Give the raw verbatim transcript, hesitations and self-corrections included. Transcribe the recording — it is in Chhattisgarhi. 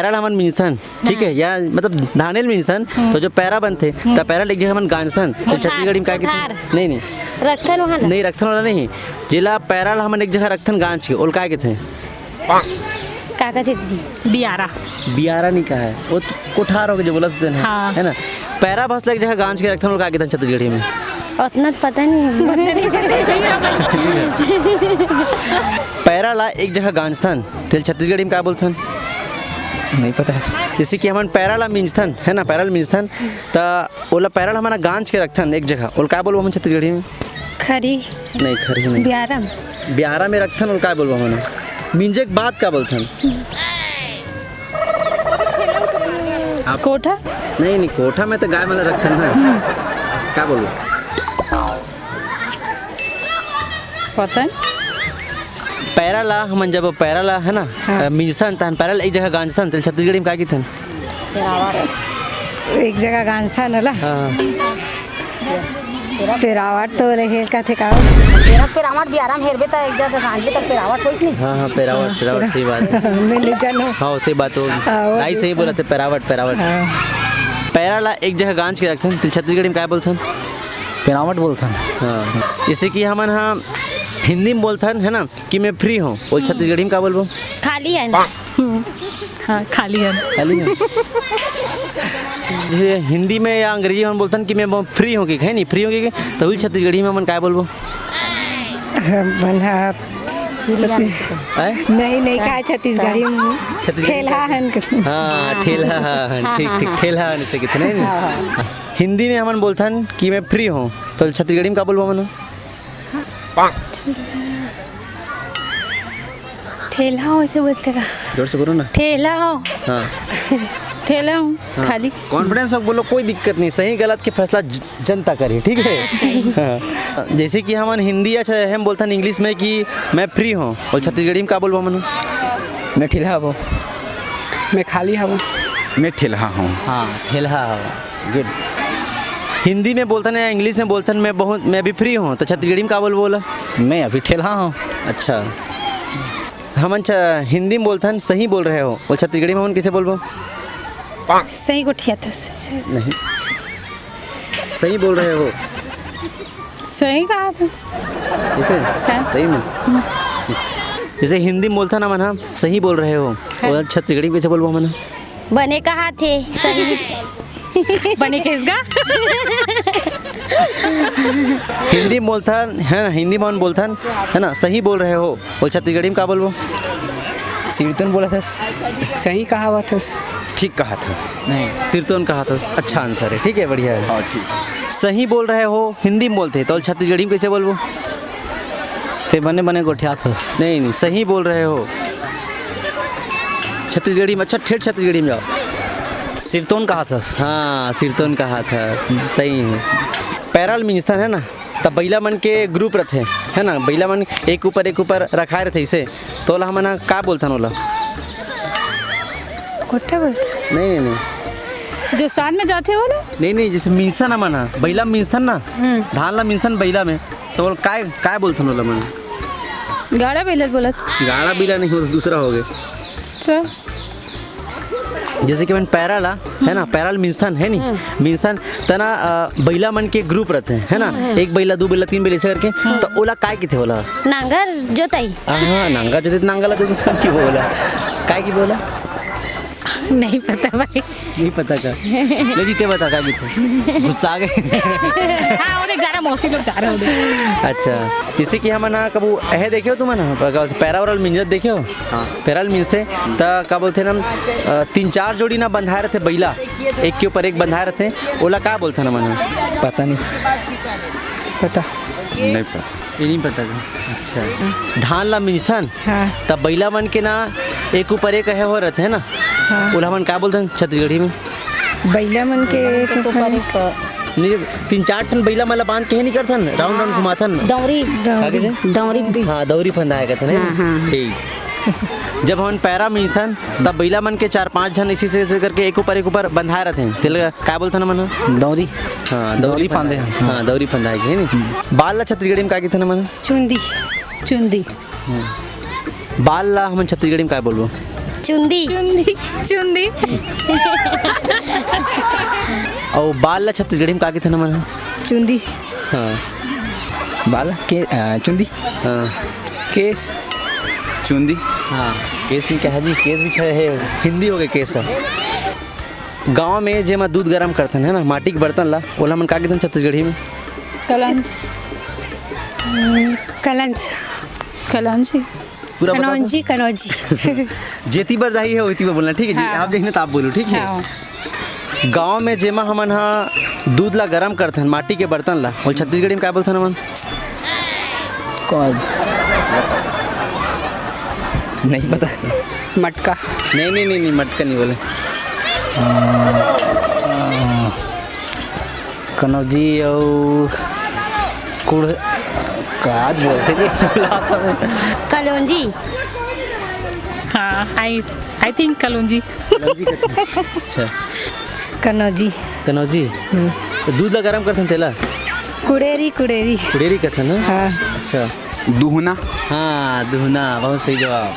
पैरा ला हमन मिंजथन, ठीक है, या मतलब धानेल मिंजथन, तो जो पैरा बनथे, त पैरा ला एक जगह हमन गांजथन, त कोठार, छत्तीसगढ़ी में का कहिथे? कोठार। नहीं, नहीं। रखथन वहाँ ला। नहीं, रखथन वाला नहीं। जेला पैरा ला हमन एक जगह रखथन गांज के, ओला का कहिथे? का कहिथे जी? बियारा। बियारा नहीं कहा है, वो तो कोठार हो गया जो बोला था ना, हाँ। है ना? पैरा भस ला एक जगह गांज के रखथन, ओला का कहिथन छत्तीसगढ़ी में? उतना तो पता नहीं। पैरा ला एक जगह गांजथन, तेला छत्तीसगढ़ी में का बोलथन? नहीं पता है। जैसे कि हमन पैरा ला मिंजथन, है ना, पैरा ला मिंजथन, त ओला पैरा ला हमन गांज के रखथन एक जगह, ओला का बोलबो हमन छत्तीसगढ़ी में? खरी। नहीं, खरी नहीं। बियारा में। बियारा में रखथन, ओला का बोलबो हमन? मिंजे के बाद का बोलथन? कोठा? नहीं, नहीं, कोठा में तो गाय मन ला रखथन ना। का बोलबो? पता नहीं। पैरा ला हमन जब पैरा ला, है ना, हाँ। अ, मिंजथन, तहन पैरा ला एक जगह गांजथन, तेला छत्तीसगढ़ी में का कहिथन? एक जगह गांजथन ओला। हाँ। पेरावट तो ले हेल का थे का? पेरा, पेरावट बियारा में हेरबे त एक जगह गांजबे त पेरावट होइस नहीं। हाँ, हाँ, पेरावट, पेरावट, सही बात है। मैं ले जानो। हाँ, सही बात हो। हाँ, वो दाई भी सही बोला थे, पेरावट, पेरावट। हाँ। पैरा ला एक जगह गांज के रखथन, तेला छत्तीसगढ़ी में का बोलथन? पेरावट बोलथन। हाँ। जैसे कि हमन हा हिंदी में बोलथन, है ना, कि मैं फ्री हूँ, ओला छत्तीसगढ़ी में का बोलबो? खाली है। हम्म। हाँ, खाली है। खाली है। जैसे हिंदी में या अंग्रेजी में बोलथन कि मैं फ्री हूँ कि, है नहीं, फ्री हूँ कि, तो ओला छत्तीसगढ़ी में हमन का बोलबो? बन्हा। हैं? नहीं, नहीं, का छत्तीसगढ़ी में? छत्तीसगढ़ी ठेलहा में? हन। हाँ, ठेलहा हन, ठीक, ठीक, ठेलहा हन से कितने नहीं? हाँ, हाँ। हिंदी में हमन बोलथन कि मैं फ्री हूँ, तो छत्तीसगढ़ी में का बोलबो हमन? ठेलहा हो, ऐसे बोलथे का? जोर से बोलो ना। ठेलहा हो। हाँ। ठेलहा हो, हाँ। खाली। Confidence से बोलो, कोई दिक्कत नहीं, सही गलत के फैसला ज-, जनता करही, ठीक है? हाँ। जैसे कि हमन हिंदी या चाहे हम बोलथन English में कि मैं फ्री हूँ, ओला छत्तीसगढ़ी में का बोलबो हमन? मैं ठेलहा हवं। मैं खाली हवं। मैं ठेलहा हूँ। हाँ, ठेलहा हवं। Good। हिंदी में बोलथन या English में बोलथन, मैं बहुत, मैं अभी फ्री हूँ, तो छत्तीसगढ़ी में का बोलबो ओला? मैं अभी ठेलहा हूँ। अच्छा, हमन छ-, हिंदी में बोलथन, सही बोल रहे हो, ओला छत्तीसगढ़ी में हमन कैसे बोलबो? सही गोठियाथस। नहीं, सही बोल रहे हो। सही कहा था। जैसे? हाँ। सही में? जैसे हिंदी में बोलथन हमन, हाँ, सही बोल रहे हो, हाँ। ओला छत्तीसगढ़ी में कैसे बोलबो हमन? बने कहा थे, सही। बने केस गा? हिंदी में बोलथन, है ना, हिंदी में बोलथन, है ना, सही बोल रहे हो, ओला छत्तीसगढ़ी में का बोलबो? सिरतोन बोलथस। सही कहावत हस। ठीक कहावत हस। नहीं, सिरतोन कहावत हस। अच्छा answer है, ठीक है, बढ़िया है। हाँ, ठीक। सही बोल रहे हो, हिंदी में बोलथे, तो छत्तीसगढ़ी में कैसे बोलबो? ते बने बने गोठियाथस। नहीं, नहीं, सही बोल रहे हो। छत्तीसगढ़ी में, अच्छा, ठेठ छत्तीसगढ़ी में जाओ। सिरतोन कहाथस। हाँ, सिरतोन कहाथस, सही है। पैरा ल मिंजथन, है ना, तब बइला मन के group रथे, है ना, बइला मन एक ऊपर एक ऊपर रखाए रथे इसे, तो ओला हमन ह का बोलथन ओला? कोठा बस। नहीं, नहीं, नहीं। जो साथ में जाथे वो ना? नहीं, नहीं, जैसे मिंजथन हमन ह, बइला मिंजथन ना, हम्म। धान ला मिंजथन बइला में, तो ओला काय, काय बोलथन ओला मन? गाड़ा बइला बोलत। गाड़ा बइला नहीं, वो दूसरा हो गए। तो? जैसे कि मन पैरा ला, है ना, पैरा ला मिंजथन, है नी? हम्म। मिंजथन, तना, अ, बइला मन के group रथे, है ना? हम्म। एक बइला, दू बइला, तीन बइला, ऐसे करके, हम्म। तो ओला काय किथे ओला? नांगर जोतई। हाँ, नांगर जोतई, नांगर ला जोतई, सब की बोला? काय की बोला? नहीं पता भाई। नहीं पता का? ले जीते बता का किथे? गुस्सा आ गए। हाँ, वो देख जा रहा, मौसी लोग जा रहे हो देख। अच्छा, जैसे कि हमन ह कबू एहे देखे हो तुमन ह? पैरा वैरा ल मिंजत देखे हो? हाँ। पैरा ल मिंजथे, त का बोलथे ना, अ, तीन चार जोड़ी ना बंधाए रथे बइला, एक के ऊपर एक बंधाए रथे, ओला का बोलथन हमन ह? पता नहीं। पता। नहीं पता। ये नहीं पता का? अच्छा। धान ला मिंजथन, हाँ। त बइला मन के ना एक ऊपर एक अहे हो रथे ना, हाँ। ओला हमन का बोलथन छत्तीसगढ़ी में? बइला मन के एक ऊपर एक। नहीं, तीन चार ठन बइला मन ला बांध के हे नहीं करथन, round round घुमाथन। दौरी। का कहिथे? दौरी। हाँ, दौरी फंदाए कहिथे, नहीं? हाँ, हाँ। ठीक। जब हमन पैरा मिंजथन, तब बइला मन के चार पांच झन ऐसे, ऐसे, ऐसे करके एक ऊपर एक ऊपर बंधाए रथे। तेला का बोलथन हमन? दौरी। हाँ, दौरी दौरी फंदाए। फंदे हैं। हाँ, दौरी फंदाए के, है नी? बाल ला छत्तीसगढ़ी में का कहिथन हमन? चुंदी। चुंदी। हम्म। बाल ला हमन छत्तीसगढ़ी में का बोलबो? चुंदी। चुंदी। चुंदी। अउ बाल ला छत्तीसगढ़ी में का कहिथन हमन ह? चुंदी। हाँ। बाल के, अ, चुंदी। हाँ। केस। चुंदी। हाँ। केस नहीं कहा जी, केस भी छे है, हिंदी हो गए केस ह। गाँव में जेमा दूध गरम करथन, है ना, माटी के बर्तन ला, ओला हमन का कहिथन छत्तीसगढ़ी में? कलंज। हम्म, कलंज। कलंजी। पूरा बता दो। कनौजी, कनौजी। जेती बर जाही है, ओती बर बोलना, ठीक है जी? हाँ। आप देखने तो आप बोलो, ठीक है? हाँ। गाँव में जेमा हमन हा दूध ला गरम करथन, माटी के बर्तन ला, ओला छत्तीसगढ़ी में का बोलथन हमन? कौन? नहीं पता। मटका। नहीं, नहीं, नहीं, नहीं, मटका नहीं बोले। कनौजी अउ कुड़-, का बोलथे जी? कलौंजी। हाँ, I, I think कलौंजी। कनौजी कथे। अच्छा। कनौजी। कनौजी? हम्म। तो दूध ला गरम करथन तेला? कुड़ेरी, कुड़ेरी। कुड़ेरी कथन, हाँ? हाँ। अच्छा। दुहना। हाँ, दुहना, बहुत सही जवाब।